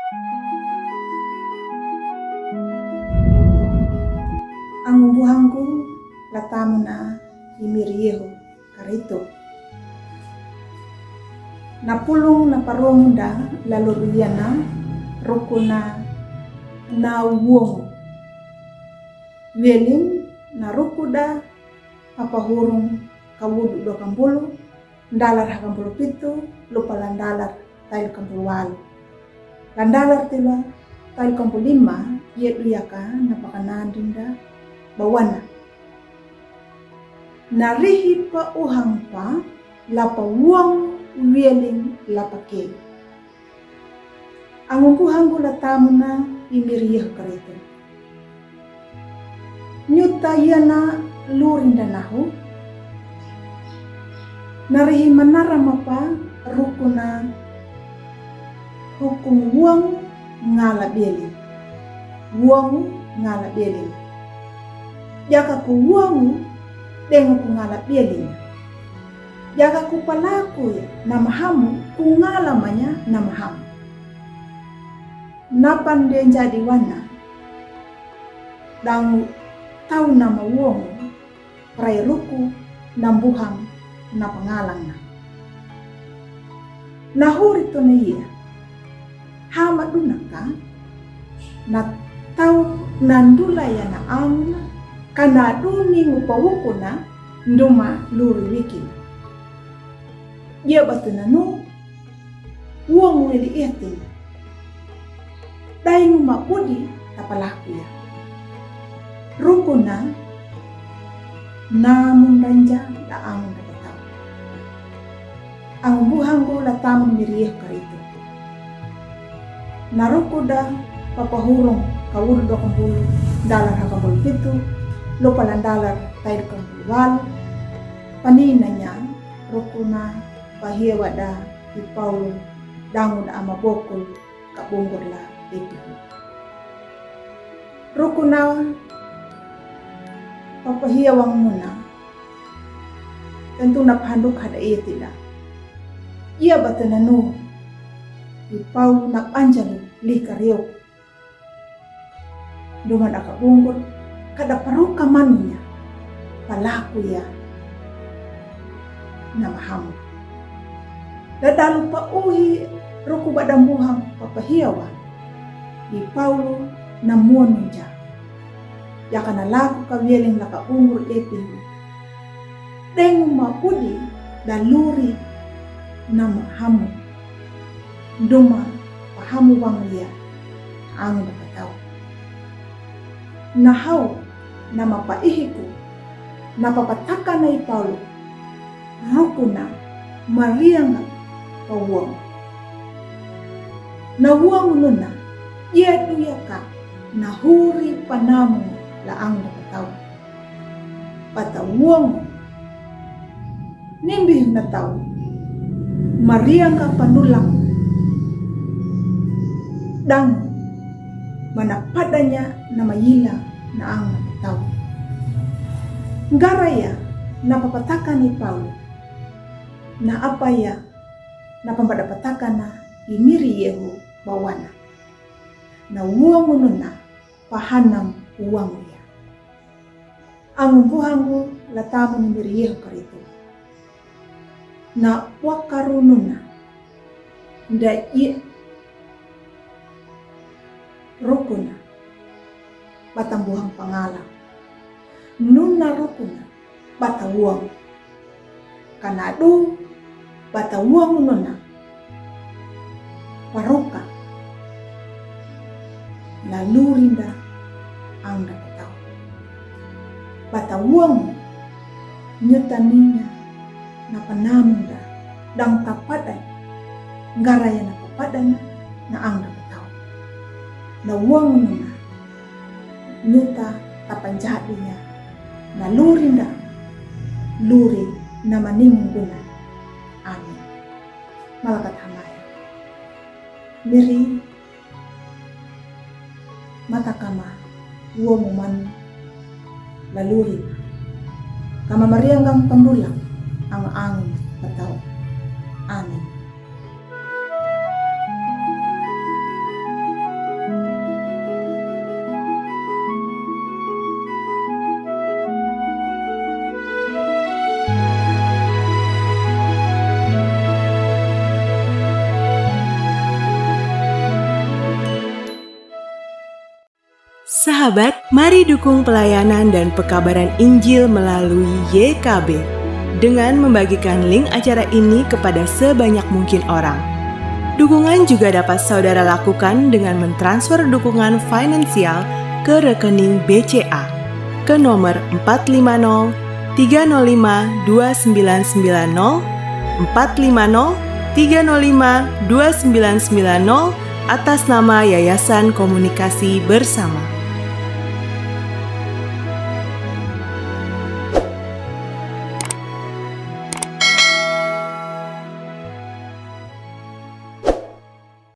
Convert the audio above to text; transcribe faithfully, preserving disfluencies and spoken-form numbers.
Angu buhangku la tamuna i Miri Yehu Karitu. Na pulung na parungu da la lulu yana rukuna na wongu. Wieling na ruku da papahurung kawudu dua kampulu, ndalar ha kampulu pitu, lupa la ndalar tail kampulu walu. La ndalar tila tail kampulu lima, ye duyaka na pakanandinda bawana. Na rihi pa uhang pa lapa wongu wieling lapa ke. Angu buhangku la tamuna i Miri Yehu Karitu. Nyuta yana lurinda nahu. Na rihi manara mapa rukuna hukum wongu ngala bieling. Wongu ngala bieling. Jaka ku wongu dengu ku ngala bieling. Jaka ku palaku ya na mahamu ku ngala manya na mahamu. Napan denja di wana dangu tau na mawongu prai ruku na buhang na pangalang na. Na huri tuna iya. Hama dunaka na tau na ndula ya na anguna kana duni ngupa wukuna nduma luri wikina. Dia batuna nu wongu wili ihatin. Dainu ma pudi tapalaku ya. Rukuna namun danja da angun da patau. Angu buhangku la tamun Miri Yehu Karitu. Na ruku da papahurung kawudu dua kampulu, ndalar ha kampulu pitu, lupa la ndalar tail kampulu walu. Paninanya rukuna pahiawa da i Paulu dangun ama bokul kabungur la epihu. Rukuna papahiawang muna tentu na phanduk hada etila. Ia batana nu i Paulu na panjalu lika riuk. Duma da kabungur kada paruka manunya palaku ya na mahamu. Dadalu pa uhi ruku ba dambuhang papahiawa i Paulu na muanunja. Yakana laku ka wieling la kabungur epihu. Dengu ma pudi da luri na mahamu. Duma pahamu wang lia ang da patau. Na hau na mapaihiku na papataka na i Paulu. Rukuna marianga pa wong. Na wong nuna ia duyaka na huri panamu la ang da patau. Pata wong. Nimbi na tau marianga panulang. Dang mana padanya na mayila na ang na patau. Ngaraya na papataka ni Paulu. Na apaya na pamadapataka na i Miri Yehu bawana. Na wong nuna pahanam wong ya. Angu buhangu la tamu ni Miri Yehu Karitu. Na wakaru nuna da i rukuna batambuhang pangala. Nuna rukuna bata wong. Kana du bata wong nuna paruka. Na lurinda ang da patau. Bata wong nyutaninya na panamunda dang tapadan. Ngaraya na papadan na ang da patau. Na wong nuna nyuta tapanjadinya na lurinda luri na maningguna. Amin. Malakat hamaya. Miri mata kama wong man laluri kama marianggang pandulang ang ang patau. Amin. Sahabat, mari dukung pelayanan dan pekabaran Injil melalui Y K B dengan membagikan link acara ini kepada sebanyak mungkin orang. Dukungan juga dapat saudara lakukan dengan mentransfer dukungan finansial ke rekening B C A ke nomor empat lima nol tiga nol lima dua sembilan sembilan nol, empat lima nol tiga nol lima dua sembilan sembilan nol, atas nama Yayasan Komunikasi Bersama.